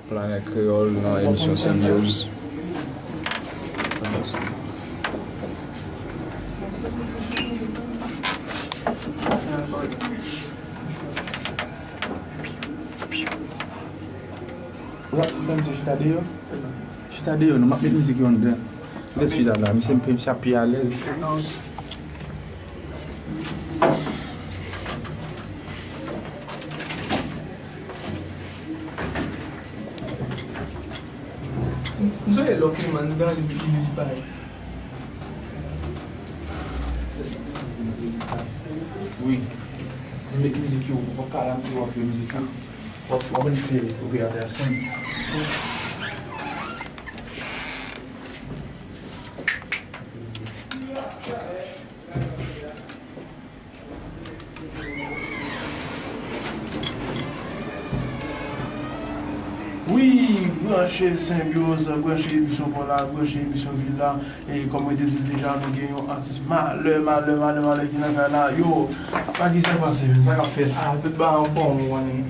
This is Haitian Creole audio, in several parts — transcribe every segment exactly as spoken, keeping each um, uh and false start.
Planèt Kreyòl nan emisyon Senbyoz. Rap sou fè misye chita deyò. Chita deyò, non, m ap met mizik yo anndan. Lè chita la, misye, misye ap pi alèz. M sonje lè w filme anndan, li, li, li parèt. Wi. M met mizik yo, w ap pale a m, w ap jwe mizik yo. W ap, w ap vin fè operatè a sanm. Wi, branche Senbyoz, branche emisyon pa w la, branche emisyon Villa. E kòm mwen te di l deja, nou gen yon atis malè, malè, malè, malè ki nan kay la. Yo, apa ki sa k pase, menn? Sa k ap fèt? Ah, tout bagay anfòm, ou konnen.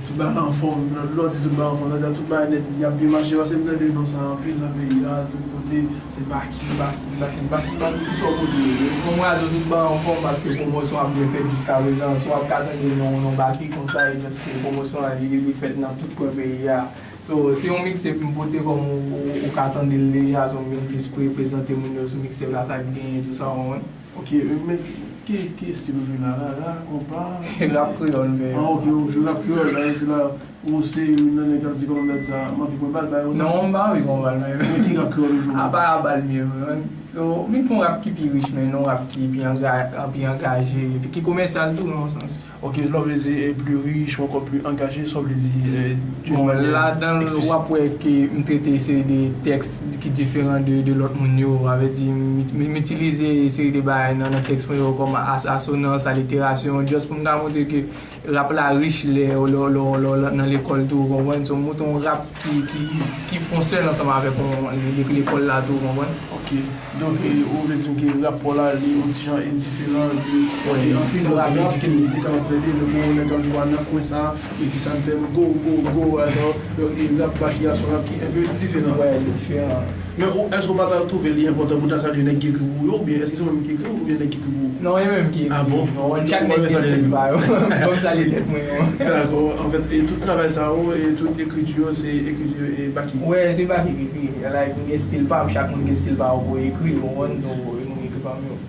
Tout bagay anfòm. Lè w di tout bagay anfòm, sa vle di tout bagay nèt, y ap byen mache, paske m tande non sa anpil nan peyi a, tout kote, se Baky, Baky, Baky, Baky, Baky, ki sa w pote yo? Bon, mwen a di w tout bagay anfòm, paske pwomosyon ap byen fèt jiskaprezan. Si w ap ka tande non, non Baky konsa, e paske pwomosyon an, li, li fèt nan tout kwen peyi a. So, se yon mixtape m pote kòm ou, ou, ou ka tande l deja, so m vin jis pre-, prezante moun yo sou mixtape la, sa k genyen, tou sa, w konprann? Ok, men, men ki, ki estil ou jwe la, la, la, konpa? Rap kreyòl, men. Ah, ok, ou jwe rap kreyòl, la, se la, ou se youn nan nèg k ap di kòman m ta di sa, m anvi pran bal, bay, ou non, m pa anvi pran bal, men. Men ki rap kreyòl ou jwe? Apa a bal m ye, man. So, m vin fè yon rap ki pi rich, men yon rap ki pi anga-, pi angaje, epi ki komèsyal tou, nan yon sans. Ok, sa vle di, eh, pli rich, ankò pli angaje, sa vle di, eh, bon, ladan l, w ap wè ke m trete seri de tèks ki diferan de, de lòt moun yo. Sa vle di, m, m, m itilize seri de bagay nan, nan tèks mwen yo, kòm as-, asonans, aliterasyon, just pou m ka montre ke rap la rich lè, lè, lè, lè, lè nan lekòl tou, ou konprann? So, m montre yon rap ki, ki, ki fonksyone ansanm avèk yon, le-, le-, lekòl la tou, ou konprann? Ok. Donk, e, ou vle di m ke rap pa w la, li yon ti jan e diferan de, e, anpil lòt rap ki nou kapab tande, donk, yon nèg k ap di, "W nan kwen sa, e ki sa n fè, nou go, go, go, atò." Donk, e rap Baky a, se yon rap ki enpe diferan. Wè, li diferan. Men ou, èske ou pa ta twouve li enpòtan pou ta salye nèg ki ekri pou ou yo, oubyen èske se ou menm ki ekri oubyen nèg ki ekri pou ou? Non, e mwen menm ki ekri. Ah bon? Non, chak nèg gen stil pa yo. Fò m salye tèt mwen, non. Dakò. Anfèt, e tout travay sa yo, e tout ekriti yo, se ekriti, e, Baky? Wè, se Baky ki ekri. Like, m gen stil pa m, chak moun gen stil pa yo pou ekri, ou konprann? So, e mwen ki ekri pa m yo.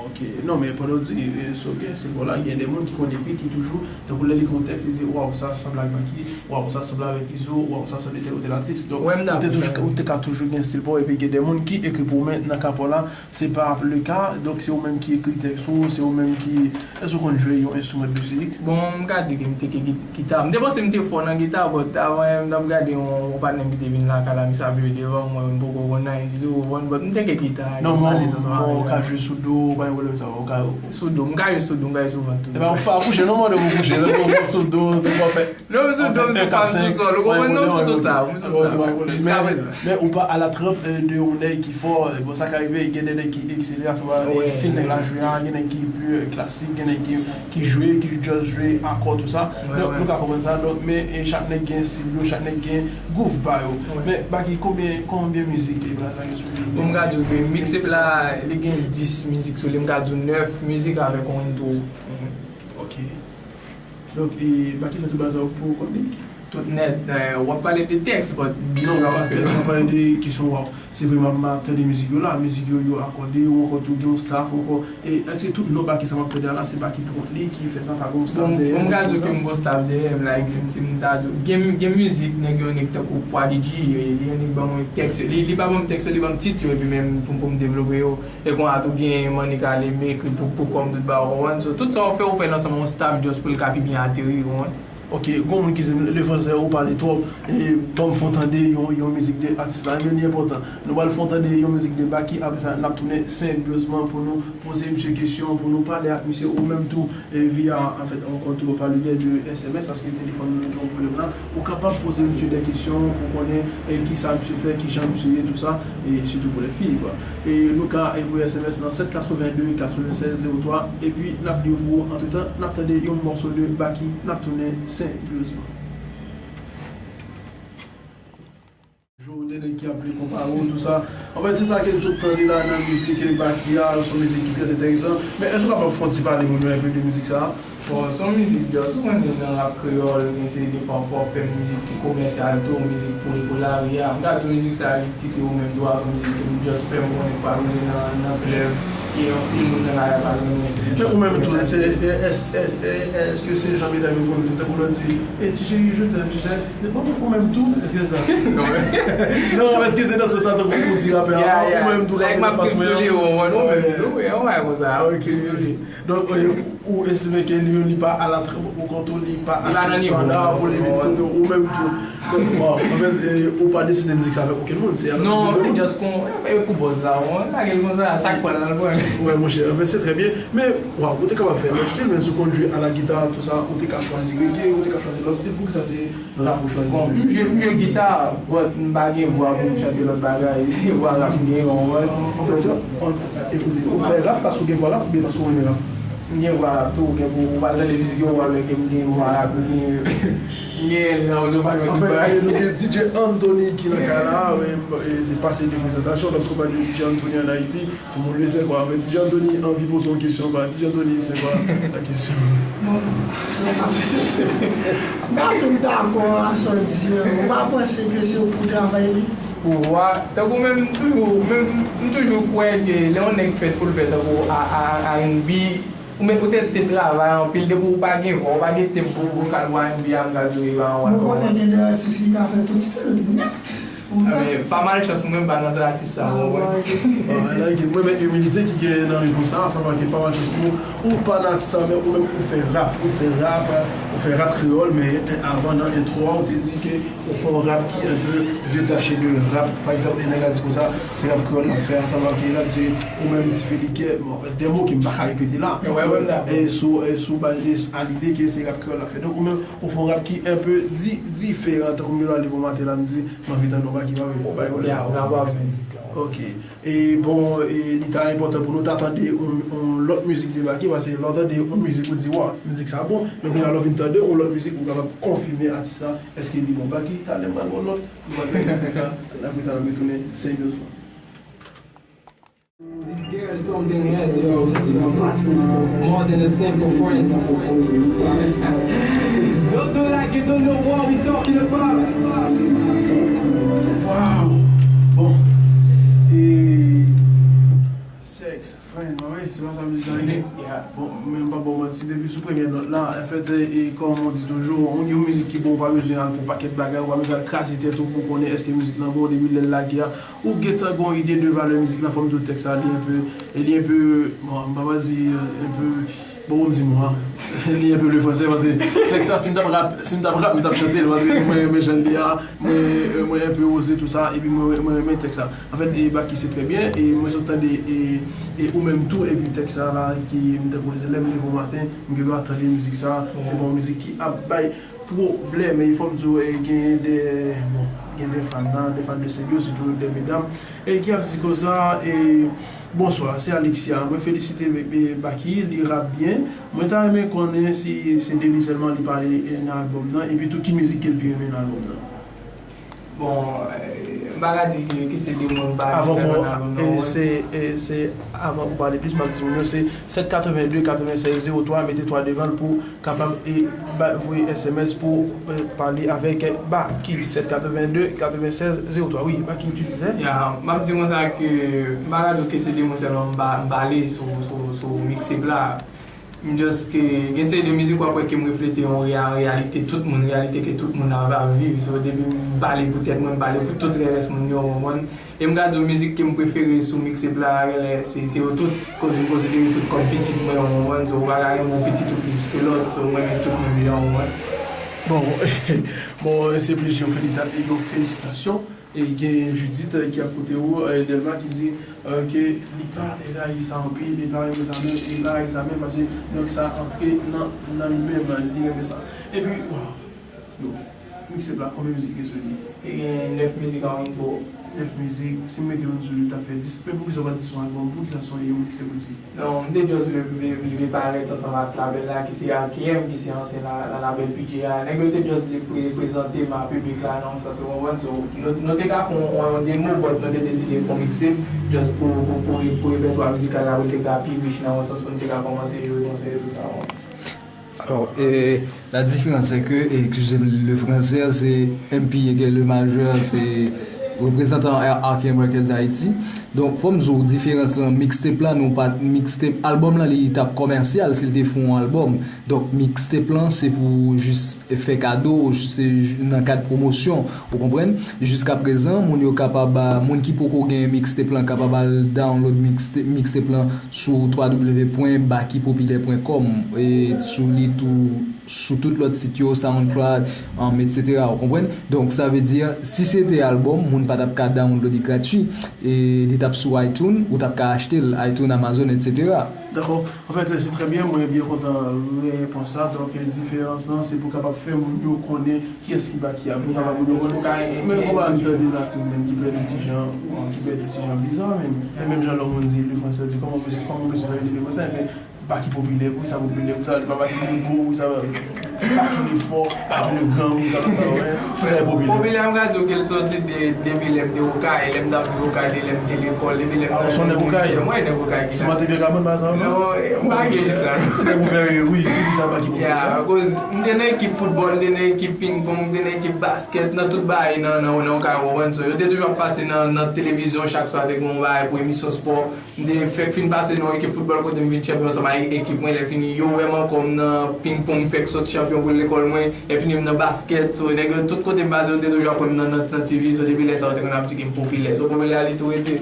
Ok. Non, men pandan w di, e, so gen stil pa w la, gen de moun ki konn ekri, ki toujou, tankou lè li gen yon tèks, li di, "Waw, sa sanble ak Baky, waw, sa sanble avèk Izo, waw, sa sanble tèl ou tèl atis." Donk, ou te toujou, ou te ka toujou gen stil pa w, epi gen de moun ki ekri pou ou, men nan ka pa w la, se pa le ka. Donk, se ou menm ki ekri tèks ou, se ou menm ki, èske ou konn jwe yon enstriman de mizik? Bon, m ka di ke m te ke gita. M te panse m te fò nan gita, but avan yè m t ap gade yon, yon patnè m ki te vin lakay la, misye ap jwe devan mwen, m poko konn anyen ditou, ou konprann, but m te ke gita, m alèz ansanm avè l. Ou ka jwe sou do, pa gen pwoblèm sa, ou ka. Sou do, m ka jwe sou do, m ka jwe sou vant tou. Ebyen, ou pa kouche, non, mande pou kouche, non, sou do, tou pa fè. Non, m sou do, m sou pa m sou sòl, ou konprann, non, m sou tout sa, m sou tout sa. Jiskaprezan. Men ou pa à la trempe, euh, de yon nèg ki fò, euh, bon, sa ka rive, gen de nèg ki ekselere, sa va, stil nèg la jwe a, gen nèg ki pi, euh, klasik, gen nèg ki ki jwe, ki just jwe akò, tou sa. Donk, nou ka konprann sa. Donk, men, e, chak nèg gen stil yo, chak nèg gen gwouv pa yo. Men, Baky, konbyen, konbyen mizik e baz la gen sou li? Bon, m ka di w ke mixtape la, li gen dis mizik sou li, m ka di w nèf mizik avèk yon intro. Ok. Donk, e, Baky fè tout baz la pou kont li? Tout nèt, eh, w ap pale de tèks, but non, w ap pale de kesyon, waw. Se vre, m ap, m ap tande mizik yo la, mizik yo, yo akòde, ou ankò tou gen yon staff, ou ankò, e èske tout non Baky sa m ap tande a la, se Baky pou kont li ki fè sa, pa gen yon staff dèyè l? Bon, m ka di w ke m gen yon staff dèyè m, like, si, si m ta di w, gen, gen mizik, nèg yo, nèg tankou Prodigy, e, li, nèg ban mwen tèks yo, li, li pa ban m tèks yo, li ban m tit yo, epi menm pou, pou m devlope yo, e konsa tou gen Manik Aleme, ekri pou, pou kò m, tout bagay, ou konprann? So, tout sa w fè, ou fè l ansanm yon staff, just pou l ka pi byen ateri, ou konprann? Ok, gon moun ki di m, le français ou pale twòp, e ban m fè w tande yon, yon mizik de atis la. Ebyen, li enpòtan. Nou pral fè w tande yon mizik de Baky, apre sa, n ap tounen senbyozman pou nou poze misye kesyon, pou nou pale ak misye, ou menm tou, e via, anfèt, ankò tou, pa liyè de S M S, paske telefòn nou gen yon pwoblèm la. Ou kapab poze misye de kesyon pou konnen, e kisa misye fè, kijan misye ye, tou sa, e sitou pou lè fi, kwa. E nou ka voye S M S nan sèt katrevenndez katrevennsèz zewo twa, epi n ap li yo pou ou. Antretan, n ap tande yon mòso de Baky, n ap tounen senbyozman. Nèg ki ap vle konpare w, tou sa. Anfèt, se sa ke n sot tande la nan mizik Baky a, se yon mizik ki trè enteresan. Men èske w kapab fè yon ti pale pou nou enpe de mizik sa a? Bon, se yon mizik, byen, si w konnen nan rap kreyòl, gen seri de fwa w fè mizik ki komèsyal tou, mizik pou, pou lari a. M ka di w mizik sa a, li titre Ou menm tou a, se yon mizik ke m just fè, m konnen k pral woule nan, nan klèb, e anpil moun nan lari a pral renmen. Men ou menm tou, se, èske, èske se jan medam yo konn di, tankou lòt di, "E ti cheri, je t'aime, tu sais." Bon, ou menm tou, èske se sa? Non, men non, èske se nan sans sa, tankou pou di rapè a, ou menm tou, like, m ap trip sou li, ou menm tou, wi, yon bagay konsa, m ap trip sou li. Donk, ou estime ke li menm li pa alatri, ou kontou li pa ase estanda pou li vin kote ou menm tou. Donk, bon, anfèt, ou pa deside mizik sa avèk okenn moun, se avèk... Non, just kon, e pou buzz la, ou lage l konsa, sa k pran l, l pran l. Wè, monchè, anfèt, se trè byen. Men, waw, ou te kapab fè lòt stil, menm si w konn jwe a la guitar, tou sa, ou te ka chwazi reggae, ou te ka chwazi lòt stil, poukisa se rap ou chwazi? Bon, m jwe, m jwe gita, but m pa gen vwa pou m chante lòt bagay. Se vwa rap m gen, ou konprann? An fèt, se, an, ekoute, ou fè rap paske w gen vwa rap oubyen paske w renmen rap? M gen vwa rap tou, ou gen pou, ou pral tande mizik yo, ou pral wè ke m gen vwa rap, m gen, m gen nan, ou pa gen tout bagay. Anfèt, nou gen D J Anthony ki nan kay la, e, e, se pase de prezantasyon, lòske w pale de D J Anthony ann Ayiti, tout moun vle sèl kwa. Anfèt, D J Anthony anvi poze yon kesyon, ba, D J Anthony, se kwa la kesyon? Bon, m pa fin dakò a sa w di an. Ou pa panse ke se pou travay li? Pouvwa, tankou menm, m toujou, menm, m toujou kwè ke lè yon nèg fèt pou l fè tankou a, a, a, R and B, ou mèt, ou te, te travay anpil, depi w pa gen vwa, ou pa gen tenb pou vokal pou R and B a, m ka di w, e pa yon... Nou konnen gen de atis ki ka fè tout stil nèt. Men pa malchans, mwen, m pa nan atis sa, ou konprann? Mwen, men imilite ki gen nan repons sa, sa pa, pa malchans pou ou, ou pa nan atis sa, men ou menm, ou fè rap, ou fè rap, ou fè rap kreyòl, men avan, nan entwo a, ou te di ke ou fè yon rap ki enpe detache de rap. Pa egzanp, e nèg la di konsa, se rap kreyòl l ap fè a, sa vle di l ap di ou menm Ti Felikè, bon, de mo ke m pa ka repete la. E sou, e sou baz, e a lide ke se rap kreyòl l ap fè. Donk, ou menm, ou fè yon rap ki enpe di, diferan, tankou m gen dwa leve yon maten la, m di, m anvi tande yon bagay ki pa vle, pa vle. Ok. E bon, e li ta enpòtan pou nou ta tande yon, yon lòt mizik de Baky, paske lè w tande yon mizik, ou di, "Wa, mizik sa bon," men kounye a lè w vin tande yon lòt mizik, ou kapab konfime atis sa, èske li bon. Baky, talè m pral ba w nòt, ou pral tande mizik sa, se apre sa n ap retounen seryezman. There's something else, yo. This is more than a simple friend. Don't do like you don't know what we talking about. Wow. Bon. E, sex friend, mwen, wi, se pa sa mizik sa ye? Bon, men m p ap ba w manti, depi sou premyè nòt la, anfèt, e, e, kòm on di toujou, yon, yon mizik ki bon, ou pa bezwen al pou pakèt bagay, ou pa bezwen al kraze tèt ou pou konnen èske mizik lan bon, depi lè l lage a, ou gentan gen yon ide de valè mizik lan, fò m di w tèks la, li enpe, e li enpe, bon, m pa va di, e, enpe, bon, m di mo a, li enpe le français, paske tèks la, si m t ap rap, si m t ap rap, m t ap chante l, paske mwen renmen jan l ye a, mwen, e, mwen enpe oze tou sa, epi mwen, mwen renmen tèks la. Anfèt, e, Baky se trè byen, e mwen sot tande, e, e ou menm tou, epi tèks sa la, ki, m tankou lè m leve maten, m gen dwa tande mizik sa, se pa yon mizik ki ap bay pwoblèm, e fò m di w, e, gen de, bon, gen de fan nan, de fan de Saint-Louis, sitou de medam, e ki ap di konsa, e, "Bonswa, se Alexia. Mwen felisite, e, e, Baky, li rap byen. Mwen ta renmen konnen si se de li sèlman li pale, e, nan albòm nan, epi tou ki mizik ke l pi renmen nan albòm nan?" Bon, e, m pa ka di ke, ke se de moun m pale sèlman nan albòm nan, wi. Se, e, se avan ou pale plis, m ap di moun yo, se sèt katrevenn de, katrevenn sèz zewo twa, mete twa devan l pou kapab, e, ba, voye S M S pou, e, pale avèk Baky, sèt katrevenn de, katrevenn sèz zewo twa. Wi, Baky itilize. Ya, m ap di konsa ke m pa ka di w ke se de moun sèlman m pa, m pale sou, sou, sou mixtape la. M just ke gen seri de mizik w ap wè ke m reflete yon reya-, reyalite tout moun, reyalite ke tout moun ap, ap viv. So, depi m pale pou tèt mwen, m pale pou tout rès moun yo, w konprann? E m ka di w mizik ke m prefere sou mixtape la, genlè se, se yo tout, koz m konsidere tout kòm pitit mwen, w konprann? So, ou pa ka renmen yon pitit ou plis ke lòt, so, m renmen tout menm jan, w konprann? Bon, bon, se plis yon felita-, yon felisitasyon. E gen Judith, e, ki ap koute ou, e, Delma ki di, e, ke li pa rayi sa anpil, li pa renmen sa menm, li pa rayi sa menm, paske nèg sa antre nan, nan li menm, li renmen sa. Epi, waw, yo, mixtape la, konbyen mizik ki gen sou li? Li gen nèf mizik an intro. Nèf mizik, si m mete youn sou li, m t ap fè dis. Men poukisa w pa t di se yon albòm? Poukisa se yon mixtape ou di? Non, m te just vle, vle, vle, vle parèt ansanm ak labèl la, ki se R K M, ki se ansyen la, la labèl P J A. Nèg yo te just vle pre-, prezante m a piblik la nan yon sans, ou konprann? So, nou, nou te ka fè yon, yon, yon demo, but nou te deside fè yon mixtape, just pou, pou, pou, pou repètwa mizikal la, pou l te ka pi rich nan yon sans, pou nou te ka kòmanse jwe konsè e tou sa, bon. Alors, et la différence, c'est que, et excusez le français, c'est M P égale le majeur, c'est représentant R K M Records Haïti. Donk, fò m di w diferans lan, mixtape la, nou pa, mixtape, albòm lan, li t ap kòmèsyal, si l te fè yon albòm. Donk, mixtape lan, se pou jis fè kado, se nan kad pwomosyon, ou konprann? Jiskaprezan, moun yo kapab, moun ki poko gen mixtape lan, kapab al download mixtape, mixtape lan sou w w w pwen baky popilè pwen kòm, e sou li tou, sou tout lòt sit yo, SoundCloud, um, et cetera. Ou konprann? Donk, sa vle di, si se te albòm, moun pa t ap ka download li gratui, e li t ap sou iTunes, ou t ap ka achte l, iTunes, Amazon, et cetera. Dakò. Anfèt, se trè byen, mwen byen kontan repons sa. Donk, diferans lan, se pou kapab fè moun yo konnen kiyès ki Baky a, pou kapab moun yo konnen. Men konpa m tande la tou, menm ki pèdi ti jan, ki pèdi ti jan biza, menm. E menm jan lè yon moun di le français, di kòman mesye, kòman mesye sa rele le français, men Baky popilè, poukisa popilè, poukisa li pa Baky Bobo, poukisa Baky le fò, Baky le gran, poukisa, poukisa, wè, poukisa li popilè. Popilè, m ka di w ke l soti de, depi lè m te Okay, lè m t ap viv Okay, de lè m te lekòl, depi lè m t ap viv Okay. Mwen, nèg Okay ki la. Siman te vye kabann, pa egzanp, non? Non, m pa gen sa. Se te pou fè ri, wi, poukisa Baky popilè? Yeah, akoz m te nan ekip foutbòl, m te nan ekip pingpong, m te nan ekip baskèt, nan tout bagay nan, nan, nan Okay, ou konprann? So, yo te toujou ap pase nan, nan televizyon, chak swa te gen yon bagay pou emisyon spò. M te fèk fin pase nan yon ekip foutbòl kote m vin chanpyon ansanm ak ekip mwen. Lè fini, yo wè m ankò m nan pingpong, m fèk sot chanpyon pou lekòl mwen. Lè fini, m nan baskèt. So, nèg yo tout kote m pase, yo te toujou ap wè m nan, nan, nan T V. So, depi lè sa, yo te konn ap di ke m popilè. So, popilè a, li tou rete.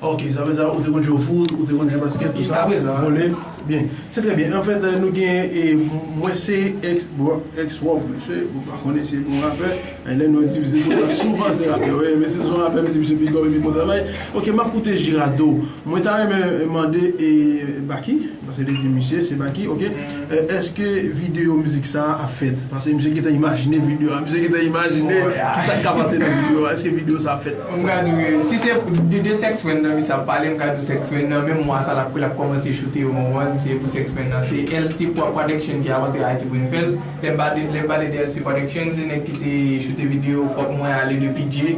Ok, sa vle di ou te konn jwe foot, ou te konn jwe baskèt, tout sa, vole. Byen. Se trè byen. Anfèt, nou gen, e, mwen se ex, bon, ex Rob, mesye, ou pa konnen se bon rapè. E, lè nou di misye konsa, souvan se rapè, wi, men se yon rapè, m di misye big up epi bon travay. Ok, m ap koute Jirado. Mwen ta renmen mande, e, Baky, paske li di misye, se Baky, ok. E, èske videyo mizik sa a ap fèt? Paske misye gentan imajine videyo a, misye gentan imajine kisa k ka pase nan videyo a. Èske videyo sa a ap fèt? M ka di w, si se de, de Sex Friend nan misye ap pale, m ka di w Sex Friend nan, menm mwa sa l ap, l ap kòmanse choute yo, w konprann, se pou Sex Friend nan. Se L C Pro-, Production ki ap antre Ayiti pou vin fè l. Lè m pale, lè m pale de L C Production, se nèg ki te choute videyo Fòk Mwen Ale de P J.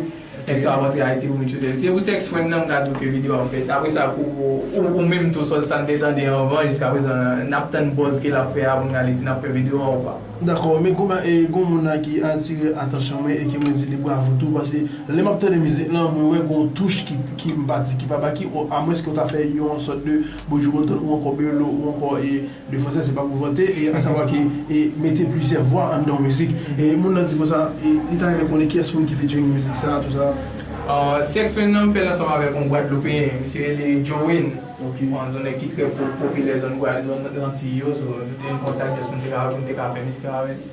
Nèg sa ap antre Ayiti pou vin choute l. Se pou Sex Friend nan, m ka di w ke videyo a ap fèt. Apre sa, ou, ou, ou menm tou, sa, sa n te tande anvan, jiskaprezan, n ap tann buzz ke l ap fè a pou n gade si n ap fè videyo a ou pa. Dakò, men kòman, e, gon moun la ki atire atansyon mwen e ke mwen di li bravo tou, paske lè m ap tande mizik lan, mwen wè gon touch ki, ki m pa di ki pa Baky, o, amwenske w ta fè yon sòt de Buju Banton ou ankò Belo ou ankò, e, le français, se pa pou vante, e, asavwa ke, e, mete plizyè vwa anndan yon mizik. E, moun nan di konsa, e, li ta renmen konnen kiyès moun ki featuring mizik sa, tou sa. Ah, Sex Friend nan, m fè l ansanm avèk yon Gwadloupeyen, misye rele Jowen. Ok. Yon nèg ki trè po-, popilè zòn Gwa-, zòn Antiy yo, so, nou te jwenn kontak just pou n te ka, pou n te ka fè mizik la avè l.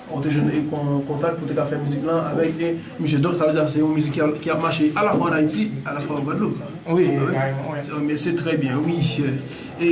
Ou te jwenn, e, kon-, kontak pou te ka fè mizik lan avèk, e, misye. Donk, sa vle di se yon mizik ki ap, ki ap mache alafwa ann Ayiti, alafwa an Gwadloup. Wi, kareman, wi. Se, men se trè byen, wi. E,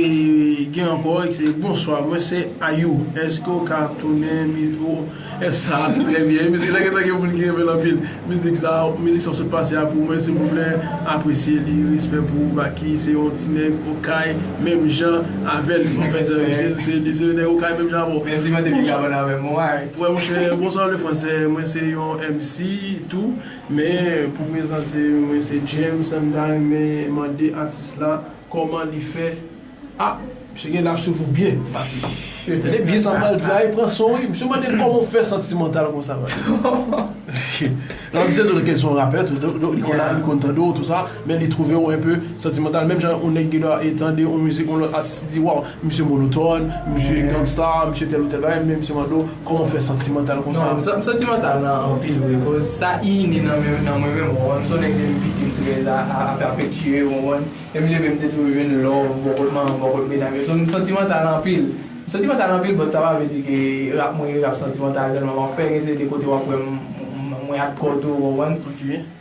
gen ankò, e, bonswa, mwen se Ayou. Èske w ka tounen mi-, o, èske sa, se trè byen. Mizik la gentan gen moun ki renmen l anpil. Mizik sa, mizik sa w sot pase a pou mwen, silvouplè, apresye li, respè pou ou, Baky, se yon ti nèg Okay, menm jan avè l. Anfèt, se, se, se, se nèg Okay, menm jan avè w. Menm si mwen te pi ka pale avè m, wi. Wè, monchè, bonswa, le français, mwen se yon M C tou, men pou prezante, mwen se James, m ta renmen mande atis la, kòman li fè Ah, misye gen l ap swiv ou byen. Tande byen sa m pral di a, e pran son wi. Misye mande kòman w fè santimantal konsa, man. Non, misye tou ke se yon rapè, tou, tou, tou, li konn, li konn tande w, tou sa, men li twouve w enpe santimantal. Menm jan yon nèg gen dwa e tande yon mizik, yon lòt atis di, waw, misye monotòn, misye gangsta, misye tèl ou tèl bagay, men misye mande w kòman w fè santimantal konsa. Non, m sa-, m santimantal nan anpil vre, koz sa ini nan men, nan mwen menm, w konprann, m se yon nèg depi piti m trè a, a, afè afektye, w konprann. Lè m leve, m te toujou jwenn love bò kot manman m, bò kot medam yo. So, m santimantal anpil. M santimantal anpil, but sa pa vle di ke rap mwen e rap santimantal sèlman m ap fè, gen seri de kote w ap wè m, m, mwen hardcore tou, ou konprann? Ok.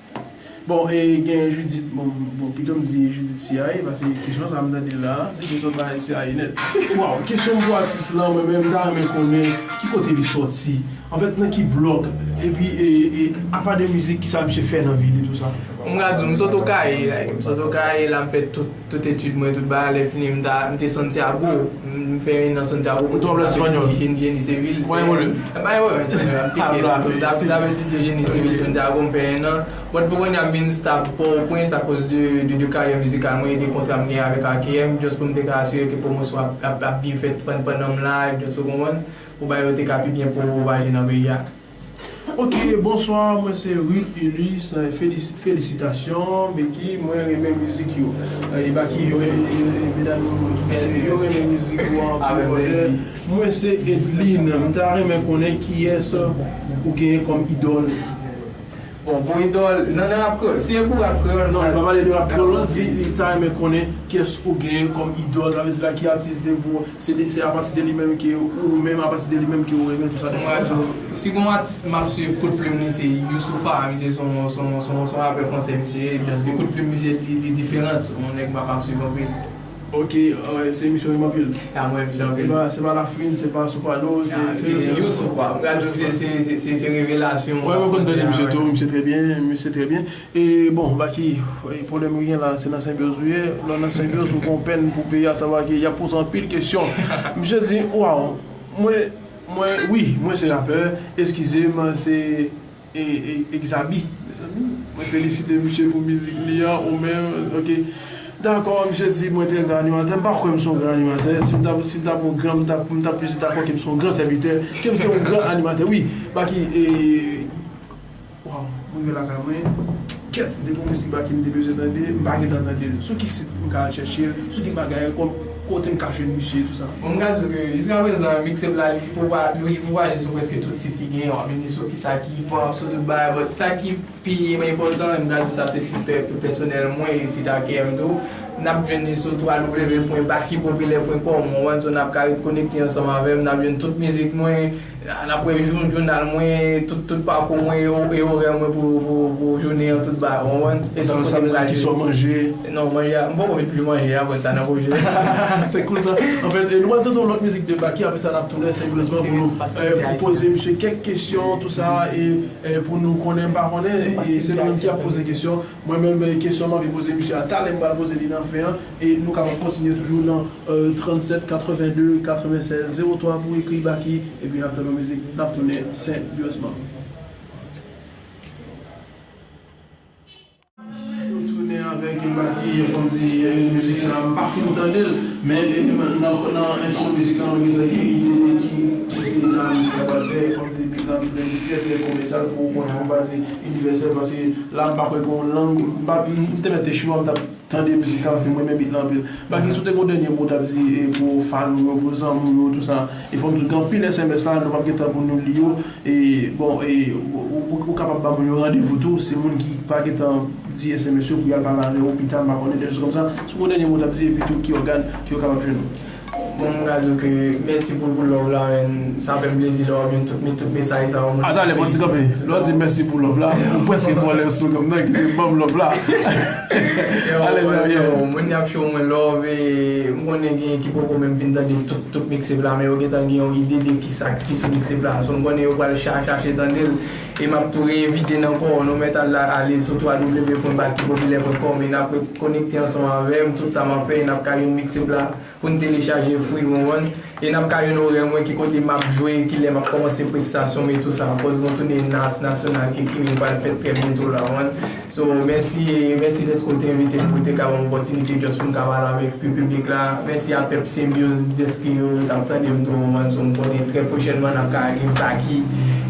Bon, e gen Judith, bon, bon, pito m di Judith C I A, paske kesyon sa m tande la, se kesyon bay C I A nèt. Waw, kesyon m pou atis lan, mwen menm, m ta renmen konnen ki kote li sòti. Anfèt, nan ki blòk? Epi, e, e, apa de mizik, kisa misye fè nan vi li, tou sa? M ka di w, m sot Okayè, like, m sot Okayè, la m fè tout, tout etid mwen, tout bagay, lè fini, m ta, m te Santiago, m fè enn an Santiago, kote m t ap etidye jeni, jeni sivil. Mwen, mwen, mwen, m te, m t ap etidye jeni sivil Santiago, m fè enn an. But pou kounye a, m vin stop Pòtoprens akoz de, de, de karyè mizikal mwen e de kontra m genyen avèk R K M, just pou m te ka asire ke pwomosyon ap, ap, ap byen fèt pann-, pandan m la, just ou konprann, pou bagay yo te ka pi byen pwopaje nan peyi a. Ok, bonswa, mwen se Ruth Ulysse, eh, felis-, felisitasyon, Becky, mwen renmen mizik yo. Eh, e Baky, yo, e, e, e, medam yo, yo, yo renmen mizik yo anpil, brother. Mwen se Edline, m ta renmen konnen kiyès ou genyen kòm idòl. Bon, pou idòl, nan, nan rap kreyòl, si e pou rap kreyòl, non, li pa pale de rap kreyòl, non, di, li ta renmen konnen kiyès ou genyen kòm idòl, sa vle di la ki atis de pou, se de, se apati de li menm ke ou menm, apati de li menm ke ou renmen, tou sa, de sa konsa. Si gon atis m ap swiv, kout plim li, se Youssoupha, misye se yon, se yon, se yon, se yon rapè fransè, misye, paske kout plim misye, li, li diferan, se yon nèg m ap, ap swiv anpil. Ok, eh, se misye ou renmen anpil. A mwen, misye anpil. Se pa, se pa Lafrine, se pa Soprano, se, se, se Youssoupha. M ka di w, se, se, se, se, se revelasyon. Mwen, mwen konn tande misye tou, misye trè byen, misye trè byen. E bon, Baky, e pwoblèm ou gen la, se nan senbyoz ou ye. Lè w nan senbyoz, ou gon pèn pou peyi a, sa va ke y ap poze anpil kesyon. Misye di, waw, mwen, mwen, wi, mwen se rapè, eskize m, se e, e, Exaby, mezanmi. Mwen felisite misye pou mizik li an, ou menm, ok. Dakò, misye di mwen trè gran animatè. M pa kwè m se yon gran animatè. Si m t ap, si m t ap yon gran, m t ap, m t ap plis dakò ke m se yon gran sèvitè, ke m se yon gran animatè. Wi, Baky, e, waw, m rive lakay mwen. Kèt, m te gon mizik Baky m te bezwen tande, m pa gentan tande l. Sou ki sit m ka al chèche l? Sou ki bagay, kòm, kote m ka jwenn misye, tou sa? Bon, m ka di w ke jiskaprezan, mixtape la, li pwopa-, li pwopaje sou prèske tout sit ki genyen. W ap jwenn li sou ki sa ki hip hop, sou tout bagay, but sa ki pi enpòtan, m ka di w sa, se sit pè-, pèsonèl mwen e sit R K M tou. N ap jwenn li sou w w w pwen baky popilè pwen kòm, w konprann, so n ap ka ret konekte ansanm avè m, n ap jwenn tout mizik mwen, n ap wè jou-, jounal mwen, tout, tout pakou mwen, e o-, e orè mwen pou, pou, pou jounen an, tout bagay, w konprann? E sou kote m pral jwe. Kisa w manje? Non, manje a, m poko met pli manje a, bon, sa nan pwojè. Se cool sa. Anfèt, e nou pral tande yon lòt mizik de Baky, apre sa n ap tounen seryezman pou nou, eh, pou poze misye kèk kesyon, tou sa, e, eh, pou nou konnen, m pa konnen, e se nou menm ki ap poze kesyon. Mwen menm, eh, kesyon m anvi poze misye a, talè m pral poze li nan fen an, e nou kapab kontinye toujou nan, eh, trannsèt katrevenndez katrevennsèz zewo twa pou ekri Baky, epi n ap tande yon mizik, n ap tounen seryezman. Nou tounen avèk Baky, fò m di, eh, mizik sa, m pa fin tande l, men, eh, nan, nan entwo mizik la, nou gentan gen ide de ki, ki ide la, nou kapab fè, fò m di, bit la, m tounen li trè, trè komèsyal pou konnen yon baze inivèsèl, paske la, m pa kwè gen yon lang, m pa, m te mèt te chimè, m t ap tande mizik sa, paske mwen renmen bit la anpil. Baky, si w te gen yon dènye mo w t ap di, eh, pou fan ou yo, pou zanmi w yo, tou sa, e fò m di w gen anpil S M S la, nou p ap gen tan pou nou li yo, E, bon, e, ou, ou, ou kapab ba moun yo randevou tou, si moun ki pa gentan di S M S yo pou y al pale avè w pita, m pa konnen, de chòz kòmsa. Si w gen yon dènye mo w t ap di, epi tou ki ògàn ke yo kapab jwenn ou? Bon, m ka di w ke mèsi pou, pou love la, men sa fè m plezi lè w ap jwenn tout, tout mesaj sa yo. Ata lè fò ti kanpe. Lè w di mèsi pou love la, ou prèske vòlè slogan m nan ki se ban m love la. Yo, ale, wè, so, moun y ap show mwen love, e m konnen gen ki poko menm fin tande tout, tout mixtape la, men yo gentan gen yon ide de kisa ki sou mixtape la. So, m konnen yo pral cha-, chache tande l. E m ap tou reinvite n ankò, nou mèt al la, ale sou w w w pwen baky popilè pwen kòm e n ap konekte ansanm avè m, tout sa m ap fè, e n ap ka jwenn mixtape la pou n telechaje free, w konprann? E n ap ka jwenn orè mwen, ki kote m ap jwe, kilè m ap kòmanse prestasyon m e tou sa. Akoz mwen tounen nas-, nasyonal ke ki vin pral fèt trè byento la, w konprann? So, mèsi, mèsi dèske w te envite m pou w te ka ban m opòtinite just pou m ka pale avèk pi-, piblik la. Mèsi a pèp Senbyoz dèske yo t ap tande m tou, w konprann? So, m konnen trè pwochènman n ap ka gen Baky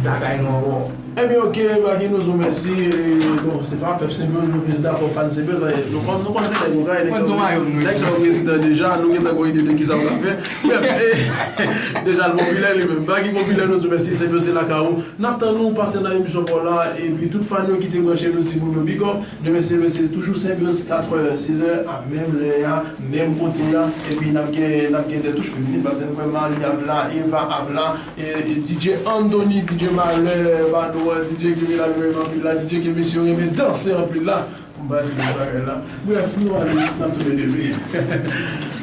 lakay nou ankò. Ebyen, ok, Baky, nou di w mèsi. E, bon, se pa pèp Senbyoz, nou plis dakò fan Senbyoz, paske nou konn, nou konn se nèg yo gaye, nèg sa yo prezidan deja, nou gentan gon ide de kisa nou ka fè. Brèf, e, deja l popilè li menm. Baky popilè, nou di w mèsi, Senbyoz se lakay ou. N ap tann ou pase nan emisyon pa w la, epi tout fan yo ki te branche, nou di moun yo big up. Demen se, se toujou Senbyoz, katrè, sizè, a menm lè a, menm kote a, epi n ap gen, n ap gen de touch feminin, paske nou wè Mali ap la, Eva ap la, e, e, D J Anthony, D J Malè, Bado, D J ke medam yo renmen anpil la, D J ke mesye yo renmen danse anpil la. Pou m pa di lòt bagay la. Brèf, nou ale, n ap tounen demen.